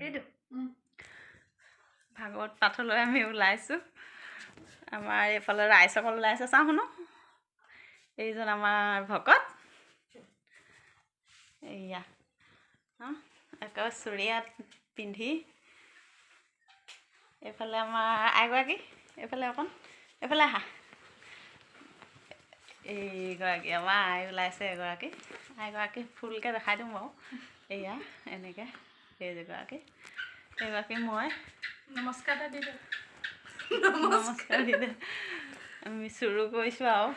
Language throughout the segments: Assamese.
এইটো ভাগৱত পাঠলৈ আমি ওলাইছোঁ। আমাৰ এইফালে ৰাইজসকল ওলাইছে, চাওঁ শুনো। এইজন আমাৰ ভকত, এইয়া একেবাৰে চুৰিয়াত পিন্ধি। এইফালে আমাৰ আইগৰাকী, এইফালে অকণ এইফালে আহা। এইগৰাকী আমাৰ আই ওলাইছে, এগৰাকী আইগৰাকী ফুলকৈ দেখাই দিওঁ বাৰু। এয়া এনেকৈ এইগৰাকী, এইগৰাকী মই। নমস্কাৰ দি দে, নমস্কাৰ দি দে। আমি চুৰু কৰিছোঁ আৰু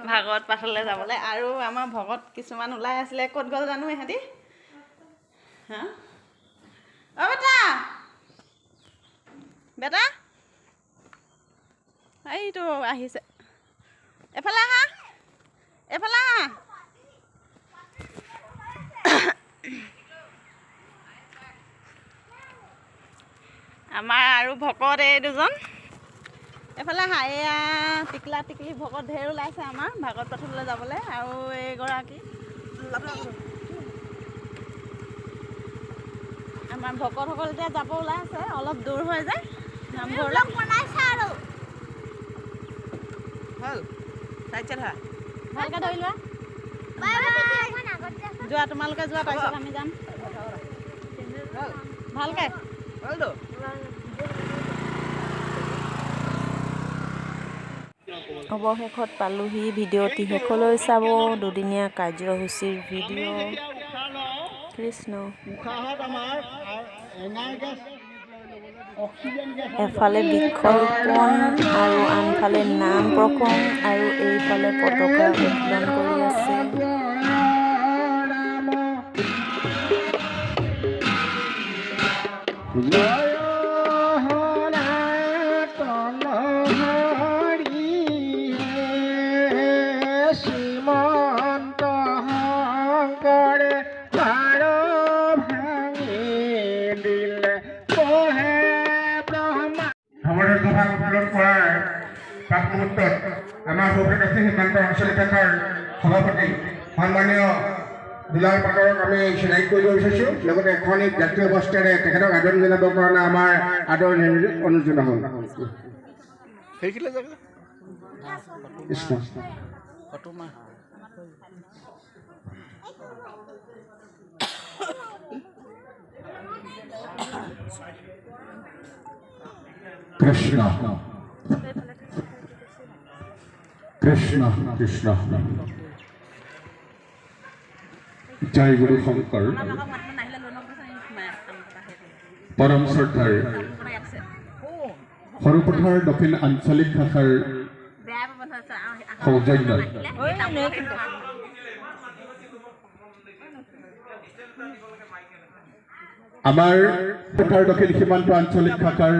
ভাগৱত পাঠলৈ যাবলৈ। আৰু আমাৰ ভকত কিছুমান ওলাই আছিলে, ক'ত গ'ল জানো ইহঁতি? হা অ বেটা, বেটা এইটো আহিছে। এফালে আহা, এফালে আহা। আমাৰ আৰু ভকত এই দুজন, এফালে আহা। এয়া টিকলা টিকলি ভকত ঢেৰ ওলাইছে আমাৰ ভাগৱত পাঠলৈ যাবলৈ। আৰু এইগৰাকী আমাৰ ভকতসকল এতিয়া যাব ওলাই আছে, অলপ দূৰ হৈ যায় নামঘৰলৈ। ভালকৈ ধৰি লোৱা, যোৱা তোমালোকে যোৱা, তাৰপিছত আমি যাম। ভালকৈ। অৱশেষত পালোহি। ভিডিঅ'টি শেষলৈ চাব, দুদিনীয়া কাৰ্যসূচীৰ ভিডিঅ'। কৃষ্ণ। এফালে বৃক্ষৰোপণ আৰু আনফালে নাম প্ৰসংগ আৰু এইফালে পতাকা উত্তোলন কৰি আছে। উত্তোলন কৰাৰ প্ৰাক মুহূৰ্তত আমাৰ সৌভাগ্য আছে সীমান্ত আঞ্চলিক শাখাৰ সভাপতি সন্মানীয় দুলাল পাটৰক আমি চিনাকি কৰিব বিচাৰিছোঁ। লগতে এখন জাতীয় বস্ত্ৰেৰে তেখেতক আদৰণি জনাবৰ কাৰণে আমাৰ আদৰণি অনুৰোধ জনোৱা হ'ল। কৃষ্ণ কৃষ্ণ কৃষ্ণ কৃষ্ণ। জয় গুৰু শংকৰ। পৰম শ্ৰদ্ধাৰ সৰুপথাৰ দক্ষিণ আঞ্চলিক শাখাৰ সৌজন্যত আমাৰ পথাৰ দক্ষিণ সীমান্ত আঞ্চলিক শাখাৰ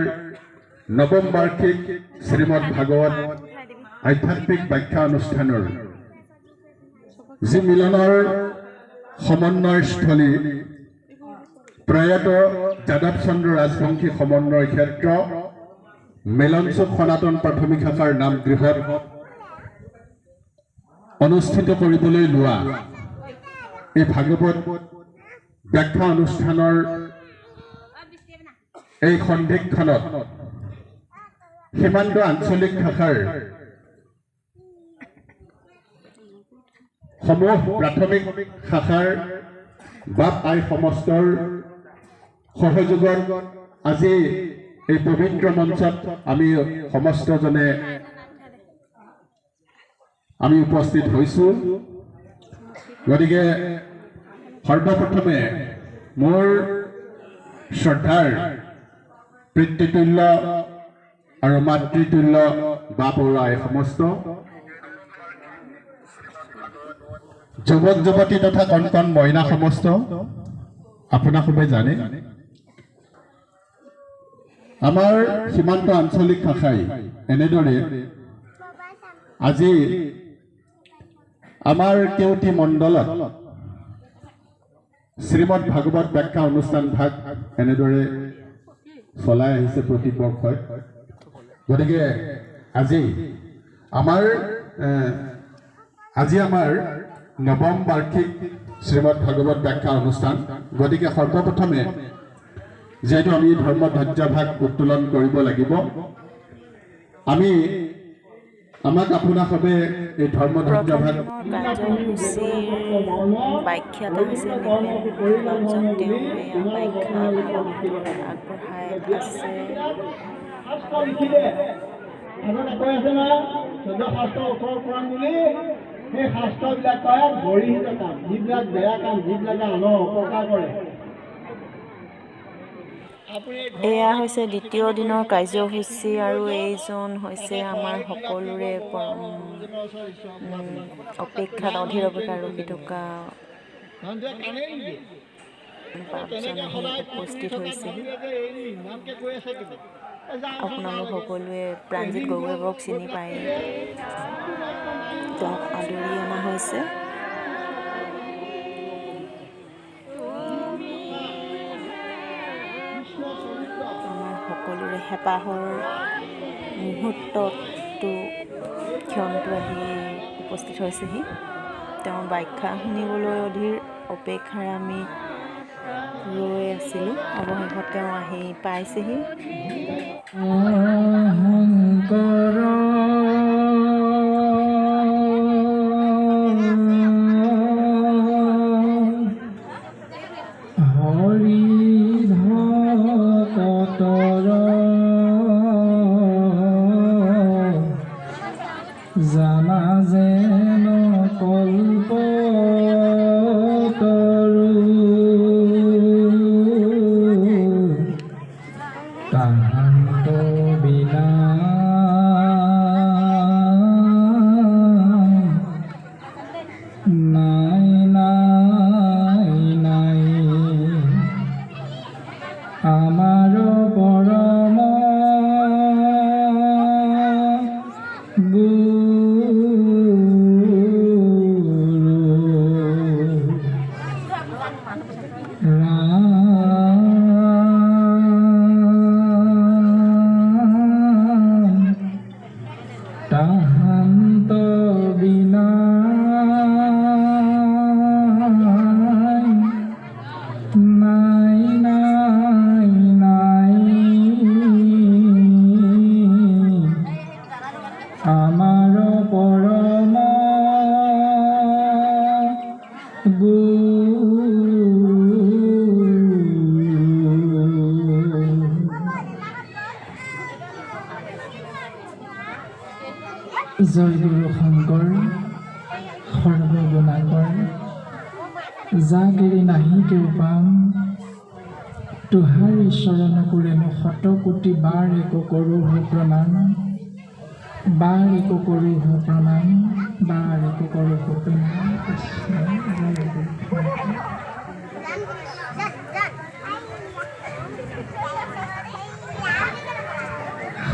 নৱম বাৰ্ষিক শ্ৰীমদ ভাগৱত আধ্যাত্মিক ব্যাখ্যা অনুষ্ঠানৰ যি মিলনৰ সমন্বয়স্থলী প্ৰয়াত যাদৱ চন্দ্ৰ ৰাজবংশী সমন্বয় ক্ষেত্ৰ মেলনচুক সনাতন প্ৰাথমিক শাখাৰ নামগৃহত অনুষ্ঠিত কৰিবলৈ লোৱা এই ভাগৱত ব্যাখ্যা অনুষ্ঠানৰ এই সন্ধিক্ষণত সীমান্ত আঞ্চলিক শাখাৰ সমূহ প্ৰাথমিক শাখাৰ বাপ আই সমস্তৰ সহযোগত আজি এই পবিত্ৰ মঞ্চত আমি সমস্তজনে আমি উপস্থিত হৈছোঁ। গতিকে সৰ্বপ্ৰথমে মোৰ শ্ৰদ্ধাৰ পিতৃতুল্য আৰু মাতৃতুল্য বাপ আৰু আই সমস্ত যুৱক যুৱতী তথা কণ কণ মইনা সমস্ত, আপোনাক সবে জানে আমাৰ সীমান্ত আঞ্চলিক শাখাই এনেদৰে আজি আমাৰ কেউটি মণ্ডলত শ্ৰীমদ ভাগৱত ব্যাখ্যা অনুষ্ঠান ভাগ এনেদৰে চলাই আহিছে প্ৰতি বৰ্ষই। গতিকে আজি আমাৰ নৱম বাৰ্ষিক শ্ৰীমদ ভাগৱত ব্যাখ্যা অনুষ্ঠান। গতিকে সৰ্বপ্ৰথমে যিহেতু আমি ধৰ্ম ধ্বজাভাগ উত্তোলন কৰিব লাগিব, আমি আমাক আপোনাসবে এই ধৰ্ম প্ৰথম ধ্বজাভাগ দিনৰ কাৰ্যসূচীৰ ব্যাখ্যাতা হৈছে নিপেন বাপজন। তেওঁ এয়া ব্যাখ্যা ভাগৱতৰ আগবঢ়াই আছে। শাস্ত্ৰ লিখিলে আগতে কৈ আছে নহয়, 14 শাস্ত্ৰ 18 পুৰাণ বুলি। সেই শাস্ত্ৰবিলাক কয় গৰিহিত কাম, যিবিলাক বেয়া কাম, যিবিলাকে আনৰ অপকাৰ কৰে। এয়া হৈছে দ্বিতীয় দিনৰ কাৰ্যসূচী আৰু এইজন হৈছে আমাৰ সকলোৰে পৰম অপেক্ষাত, অধীৰ অপেক্ষা ৰখি থকা মানুহটোৱে কাণেই নিদিয়ে। বাপজন আহি উপস্থিত হৈছেহি। ইমানকে কৈ আছে কিন্তু আপোনালোক সকলোৱে প্ৰাণজিত গগৈবক চিনি পায়। তেওঁক আদৰি অনা হৈছে। আমাৰ সকলোৰে হেঁপাহৰ মুহূৰ্তটো, ক্ষণটো আহি উপস্থিত হৈছেহি। তেওঁৰ ব্যাখ্যা শুনিবলৈ অধীৰ অপেক্ষাৰে আমি ৰৈ আছিলোঁ। অৱশেষত তেওঁ আহি পাইছেহি। শংকৰ হৰি ভকতৰ জানা যেন কল্প তৰু, তাহান্ত বিনা নাই নাই নাই। আমাৰ পৰম গুৰু ৰাম, তাহান্ত বিনা নাই নাই নাই। আমাৰ পৰম গুৰু। জয় গুৰু শংকৰ সৰ্বগুণাকৰ, যা গিৰি নাহি কেউ পাম, তোহাৰি চৰণ কোৰেনো শত কোটি বাৰ এক কৰোহ প্ৰণাম, বাৰ এক কৰোহ প্ৰণাম, বাৰ এক কৰোহ প্ৰণাম। কৃষ্ণ, জয় গুৰু শংকৰ।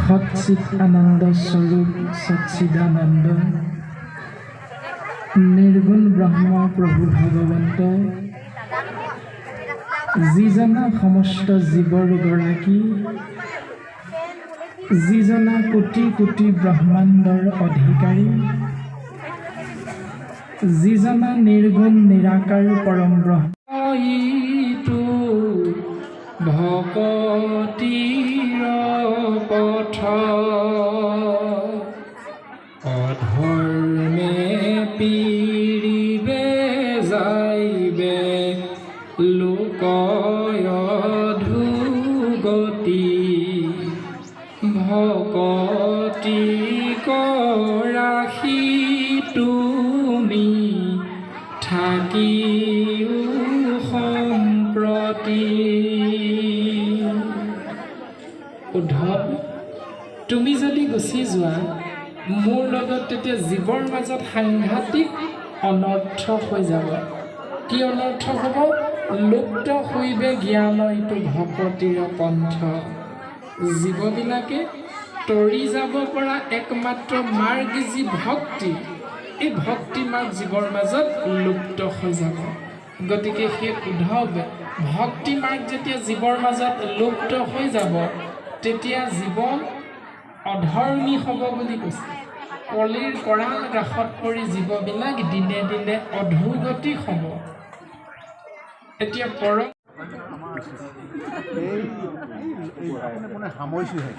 সৎচিত আনন্দ স্বৰূপ সচ্চিদানন্দ নিৰ্গুণ ব্ৰহ্ম প্ৰভু ভগৱন্ত, যিজনা সমস্ত জীৱৰ গৰাকী, যিজনা কোটি কোটি ব্ৰহ্মাণ্ডৰ অধিকাৰী, যিজনা নিৰ্গুণ নিৰাকাৰ পৰম ব্ৰহ্ম, ইটো ভকতিৰ পথ অধৰ্মে পীৰিবে যাইবে লোকয় গতি, ভকতি কৰাসি তুমি থাকিও সম্প্ৰতি। উদ্ধৱ, তুমি যদি গুচি যোৱা মোৰ লগত, তেতিয়া জীৱৰ মাজত সাংঘাতিক অনৰ্থ হৈ যাব। কি অনৰ্থ হ'ব? লুপ্ত হইবে জ্ঞান ইটো ভকতিৰ পন্থ। জীৱবিলাকে তৰি যাব পৰা একমাত্ৰ মাৰ্গ যি ভক্তি, এই ভক্তি মাৰ্গ জীৱৰ মাজত লুপ্ত হৈ যাব। গতিকে সেই উদ্ধৱ, ভক্তি মাৰ্গ যেতিয়া জীৱৰ মাজত লুপ্ত হৈ যাব, তেতিয়া জীৱ অধৰ্মী হ'ব বুলি কৈছে। কলিৰ কৰাল গ্ৰাসত পৰি জীৱবিলাক দিনে দিনে অধোগতি হ'ব। এতিয়া পৰম এই এই পোনে পোনে সামৰিছোঁহে।